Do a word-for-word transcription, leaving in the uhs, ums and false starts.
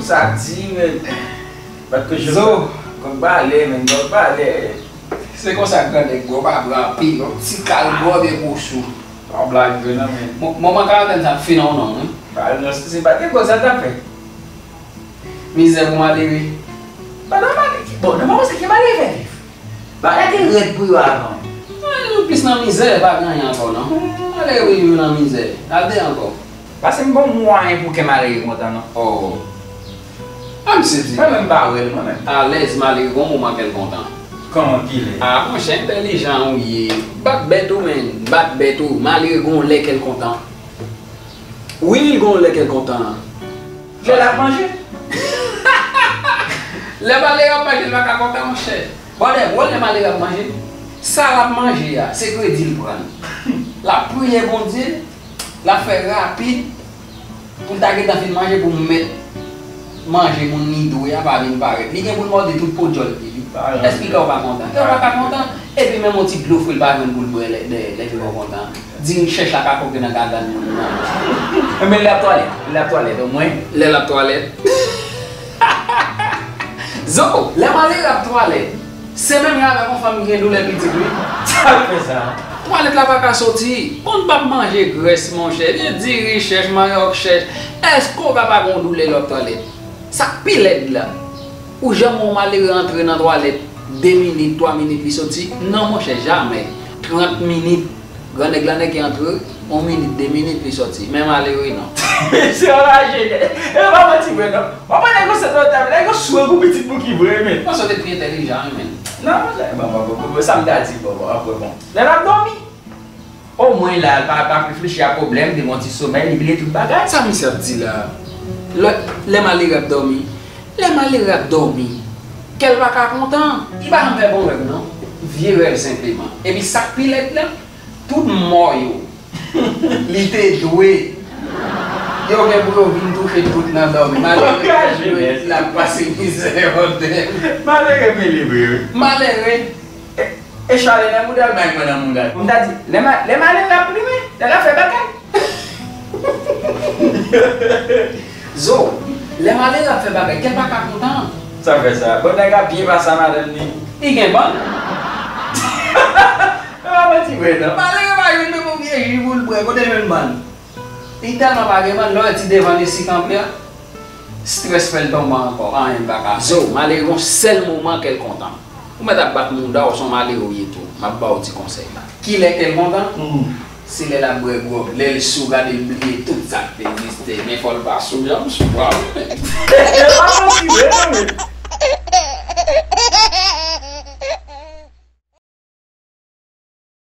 Sa di, men. Bat kochon. Zo. Kòk balè, men, kòk balè. Se konsa gran nèg bwè, pa pran anpil, yon ti kal bwè de pou sou. Pa blag vre non, men. Mo-, moman karantèn sa ap fin an non, wi. Ba, non, se, se pa gen kòb sa t ap fè. Mizè pou malere. Ba, nan malere, bon, nan moman sa ki malere fè viv. Bagay te rèd pou yo avan. Ay, nou plis nan mizè, pa gen anyen ankò non. Malere yo nan mizè. Al de ankò. Pase m bon mwayen pou kè malere kontan non. Oh. A misye di. Mwen menm m pa wè l mwen menm. Alèz malere gon moman kè l kontan. Kòman ki lè? A monchè entèlijan ou ye. Bat bèt ou men, bat bèt ou. Malere gon lè kè l kontan. Wi, gon lè kè l kontan. Lè l ap manje. Lè malere ap manje, l pa ka kontan, monchè. Bòdè, bon, lè malere ap manje, sa l ap manje a, se kredi l pran l. L ap priye Bondye, l ap fè rapid pou l ta gentan fin manje pou mèt manje moun li dwe a pa vin parèt. Li gen pou l mòde tout po djòl li. Èske kè w pa kontan? Kè w pa ka kontan? Epi menm yon ti dlo fre l pa jwenn pou l bwè lè, lè, lè ke w kontan. Di chèch la ka koke nan gagann moun nan. Men lè l ap twalèt, lè l ap twalèt, omwen. Lè l ap twalèt. Zo, lè malere ap twalèt, se menm jan avèk yon fanm ki gen doulè pitit, wi. Sa l fè sa? Twalèt la pa ka soti. Moun p ap manje grès, monchè. Vye diri chèch, manyòk chèch. Èske w ka pa gen yon doulè lè w ap twalèt? Sa k pi lèd la, ou janm wè yon malere antre nan twalèt de minit, twa minit li soti? Non, monchè, jamè. Trant minit. Gran nèg la nèk antre, yon minit, de minit li sòti. Men malere non. Se anraje nèt. E pa manti vre non. W ap wè nèg yo sot nan tab, nèg yo sou pou pitit Bouki vre men. Panse w te pi entèlijan wi men. Non, bon, bon, bon, bon, sa m ta di, bon, bon, apre bon. Lè l ap dòmi. Omwen la, l pa, pa reflechi a pwoblèm, li gen yon ti somèy, li bliye tout bagay. Sa misye ap di la? Lè, lè malere ap dòmi. Lè malere ap dòmi. Kè l pa ka kontan. Li pa janm fè bon rèv non. Vye rèv senpleman. Epi sa k pi lèd la, tout mò yo, li te dwe, yo gen pou yo vin touche tout nan dòmi. Malere, l ap pase mizè, bòdèl. Malere mele vre wi. Malere. E, e chale nan mouda l, bay mwen nan mouda l. M ta di, lè ma-, lè malere ap plimen, lè l ap fè bagay. Zo, lè malere ap fè bagay, kè l pa ka kontan. Sa fè sa? Bon, nèg ap byen pase a madanm li. Li gen bann. E pa manti vre non. Malere pa jwenn menm yon vye ji pou l bwè, kote l jwenn bann? Li tèlman pa gen bann, lè w wè ti devan li si kanpe a, strès fè l tonbe ankò, anyen l pa ka fè. Zo, malere gon sèl moman kè l kontan. Ou mèt ap bat mouda w, se yon malere w ye tou. M ap ba w ti konsèy la. Kilè kè l kontan? Se lè l ap bwè gwòg, lè l sou, gade l bliye tout sa k te egziste. Men fò l pa sou, janm sou pa w. E pa manti vre non men.